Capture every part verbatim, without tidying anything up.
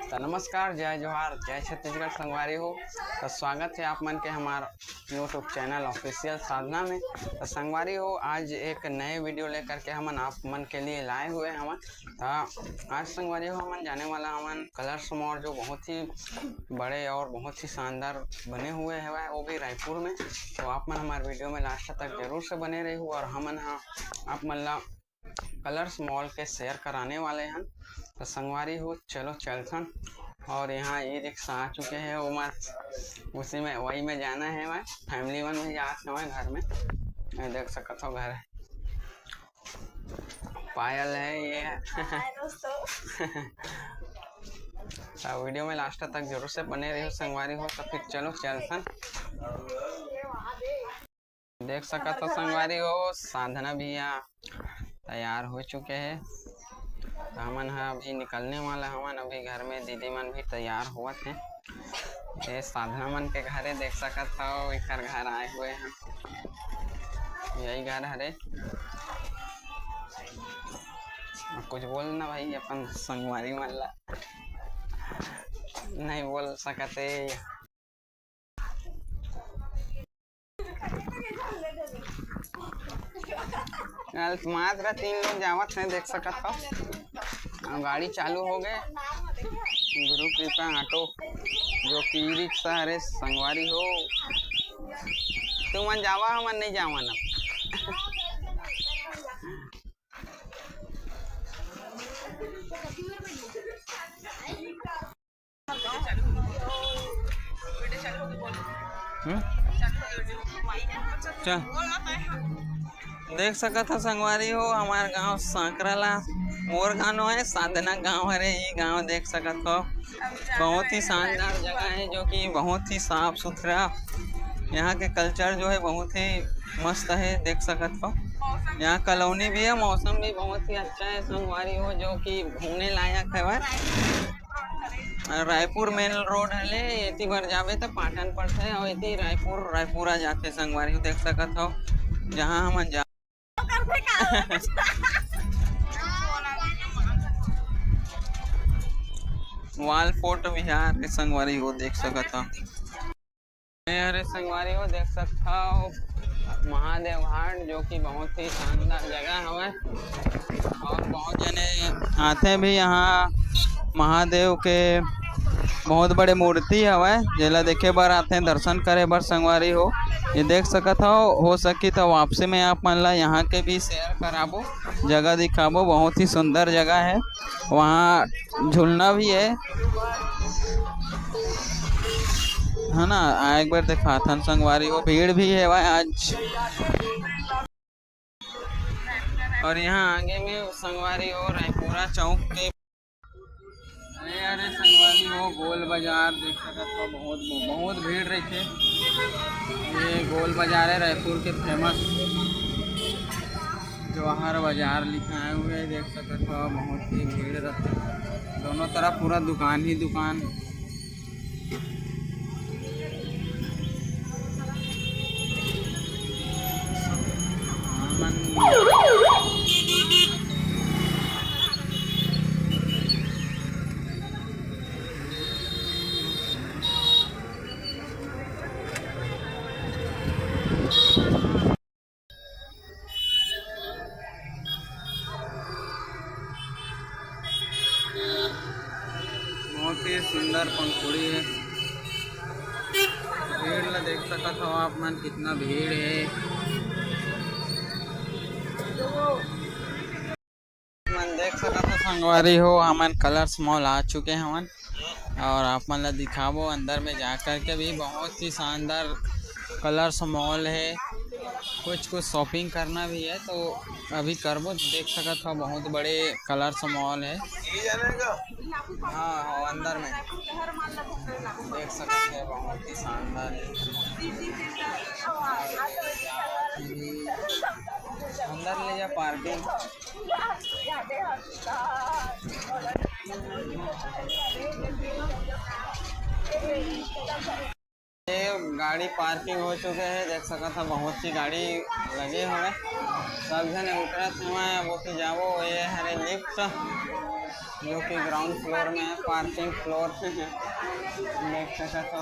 तो नमस्कार, जय जोहार, जय छत्तीसगढ़ संगवारी हो। तो स्वागत है आप मन के हमार YouTube चैनल ऑफिशियल साधना में। तो संगवारी हो, आज एक नए वीडियो लेकर के हमन आप मन के लिए लाए हुए हवन। तो आज संगवारी हो, हमन जाने वाला हवन कलर्स मॉल, जो बहुत ही बड़े और बहुत ही शानदार बने हुए हवय, वो भी रायपुर में। तो आप मन हमार वीडियो में लास्ट तक जरूर से बने रहू और हमन ह आप मन ला कलर्स मॉल के शेयर कराने वाले हन। तो संगवारी हो, चलो चलथन। और यहाँ ई रिक्शा आ चुके हैं, वो मैं उसी में, वही में जाना है। मैं फैमिली मन भी जात हवय घर में। ये देख सकत हो, घर है, पायल है, ये है। हाय दोस्तों। तो वीडियो में लास्ट तक जरूर से बने रहियो संगवारी हो। तो फिर चलो चलथन। देख सकत हो संगवारी हो, साधना भैया तैयार हो चुके हैं। तो हमन ह अभी निकलने वाला हवन, अभी घर में दीदी मन भी तैयार होवत हैं। ये साधना मन के घर है, देख सकत हो, एकर घर आए हुए हैं, यही घर हरे। अब कुछ बोल ना भाई, अपन संगवारी मन ला नहीं बोल सकते। कल मात्र तीन लोग जावत हैं, देख सकत हो। अब गाड़ी चालू हो गए, गुरु कृपा ऑटो, जो कि ई रिक्शा हरे संगवारी हो। तुमन जावा, हमन नहीं जावन अब। हम्म? चल। देख सकत हो संगवारी हो, हमार गांव सांकरा ला मोर गांव है, साधना गांव हरे। ये गांव देख सकत हो, बहुत ही शानदार जगह है, जो कि बहुत ही साफ सुथरा। यहाँ के कल्चर जो है बहुत ही मस्त है, देख सकत हो। यहाँ कॉलोनी भी है, मौसम भी बहुत ही अच्छा है संगवारी हो, जो कि घूमने लायक है। रायपुर मेन रोड हले, एती बर जाबे त पाटन पड़थे, और एती रायपुर, रायपुर आ जाथे संगवारी हो, देख सकत हो, जहाँ हमन जा वाल फोर्ट विहार के संगवारी हो, देख सकत हो। ये हरे संगवारी हो, देख सकत हो महादेव घाट, जो कि बहुत ही शानदार जगह हवय और बहुत जने आथे भी यहाँ महादेव के। बहुत बड़े मूर्ति हवय, जेला देखे बर आथे, दर्शन करे बर संगवारी हो। ये देख सकत हो, हो सकी तो वापसी में आप मन ला यहाँ के भी शेयर कराबो, जगह दिखाबो। बहुत ही सुंदर जगह है, वहाँ झूलना भी है, है ना। आ, एक बार दिखाथन संगवारी हो, भीड़ भी है भाई आज। और यहाँ आगे में संगवारी हो रायपुरा चौक के, अरे, अरे संगवारी हो, गोल बाजार देख सकत हो, बहुत, बहुत भीड़ रहिथे। ये गोल बाजार है रायपुर के फेमस, जवाहर बाजार लिखाए हुए है, देख सकत हो, बहुत ही भीड़ रहथे। दोनों तरफ पूरा दुकान ही दुकान। बहुत ही सुंदर पंखुड़ी है। भीड़ ला देख सकत हो आप मन, कितना भीड़ है। मन देख सकत हो संगवारी हो, हमन कलर्स मॉल आ चुके हवन और आप मन ला दिखाबो, अंदर में जा करके भी बहुत ही शानदार कलर्स मॉल है। कुछ कुछ शॉपिंग करना भी है तो अभी करबो। देख सकत हो बहुत बड़े कलर्स मॉल है। हाँ, हाँ, अंदर में देख सकत हो, बहुत ही शानदार है। अंदर ले जा पार्किंग। ये गाड़ी पार्किंग हो चुके है, देख सकत हो बहुत ही गाड़ी लगे हवे। सब झन उतरत हवे, अब ओती जाबो। ये हरे लिफ्ट, जो कि ग्राउंड फ्लोर में है, पार्किंग फ्लोर में है। देख सकत हो।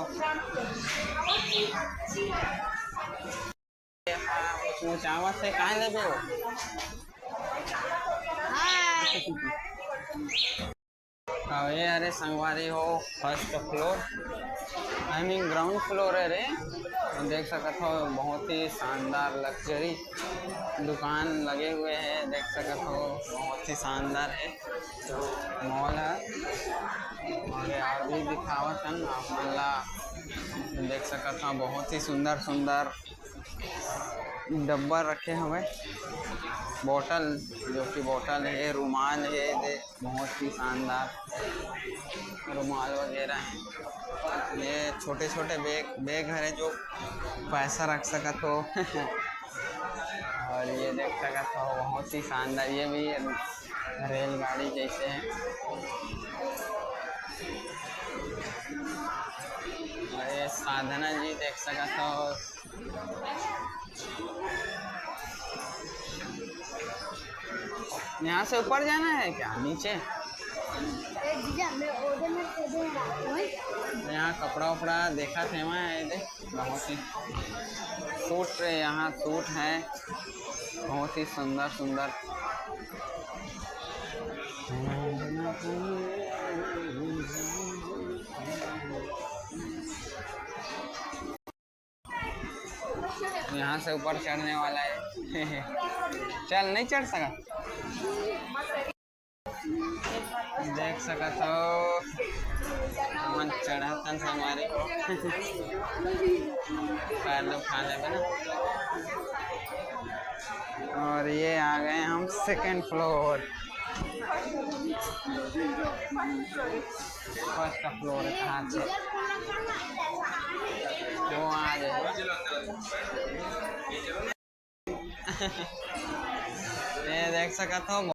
ऊंचावा से कहाँ लेबे हो? हाँ, ये अरे संगवारी हो, first floor, I mean ground floor है रे। देख सकत हो, बहुत ही शानदार लग्जरी दुकान लगे हुए हैं। देख सकत हो, बहुत ही शानदार है मॉल है। और ये और भी दिखावत हन आप मन ला। देख सकत हो, बहुत ही सुंदर सुंदर डब्बा रखे हवे, बॉटल, जो कि बॉटल है, रुमाल है, दे बहुत ही शानदार रुमाल वगैरह है। ये छोटे छोटे बैग, बैग हरे जो पैसा रख सकत हो। और ये देख सकत हो, बहुत ही शानदार, ये भी रेलगाड़ी जैसे है। और ये साधना जी देख सकत हो, यहाँ से ऊपर जाना है क्या, नीचे? यहाँ कपड़ा उपड़ा देखा थे मैं, ये दे, बहुत ही सूट है यहाँ, सूट है बहुत ही सुंदर सुंदर। यहाँ से ऊपर चढ़ने वाला है। चल, नहीं चढ़ सका। देख सकत हो, हमन चढ़त हन संगवारी हो। पैर दुखा लेबे ना। और ये आ गए हम सेकंड फ्लोर। फर्स्ट फ्लोर कहाँ से? वो आ जाए। ये देख सकत हो,